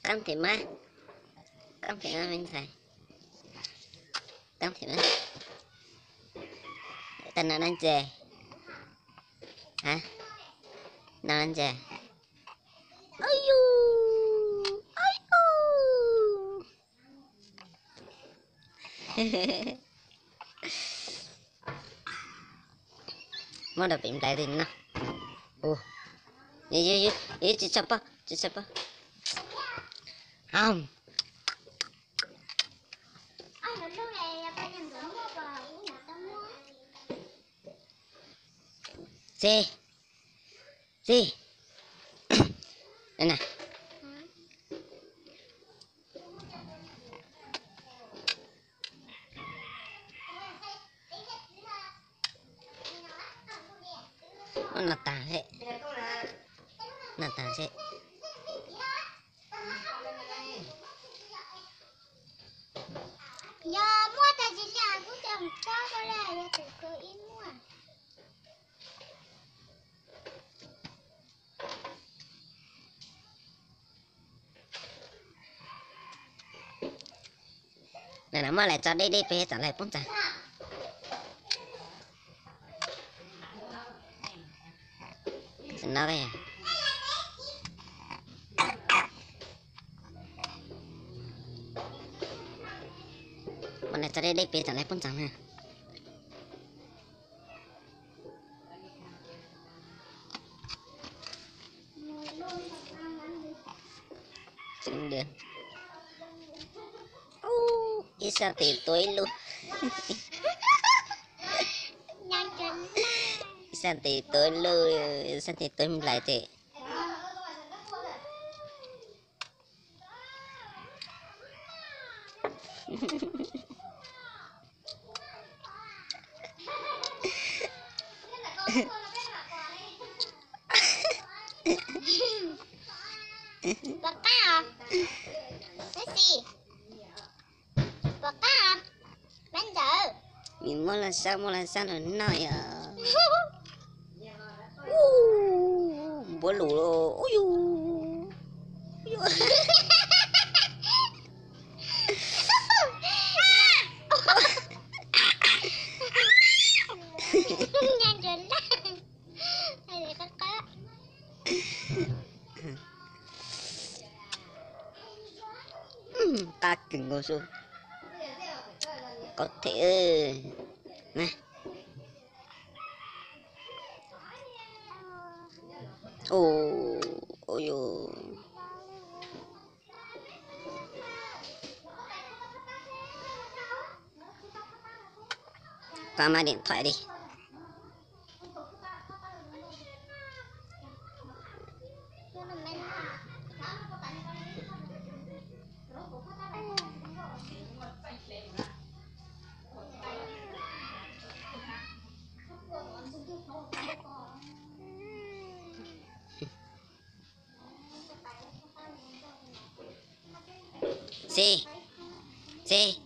Qab them mas, qab them mas me ntxhais, qab them mas. Tag no na ntses, ha, no na ntses. Au yus, au yus. Muab rau pem nplais li no. Ua, tsis tshua pom, tsis tshua pom. Txi, txi. No tag, no tag seb. Yog muaj tag tsis li kuv coj mus tsob ko li, yog tus ko ib muaj. Nim no muab lawv tso deb deb pem txom lawv poob txav. No, muab lawv tso deb deb pem txom lawv poob txav na. Ib sab tes tua ib lub. Ib sab tes tua ib lub, ib sab tes tua ib nplais tes. Pom qab os, Messi. Pom qab os, Mab Ntxawm. Nws muab laj sab, muab laj sab nrog noj yom. Npuab lus, ub yus. Qab kawg nkaus xwb. Qab them na. Ub, ub yus. Pab mab điện thoại đi. Xi, xi.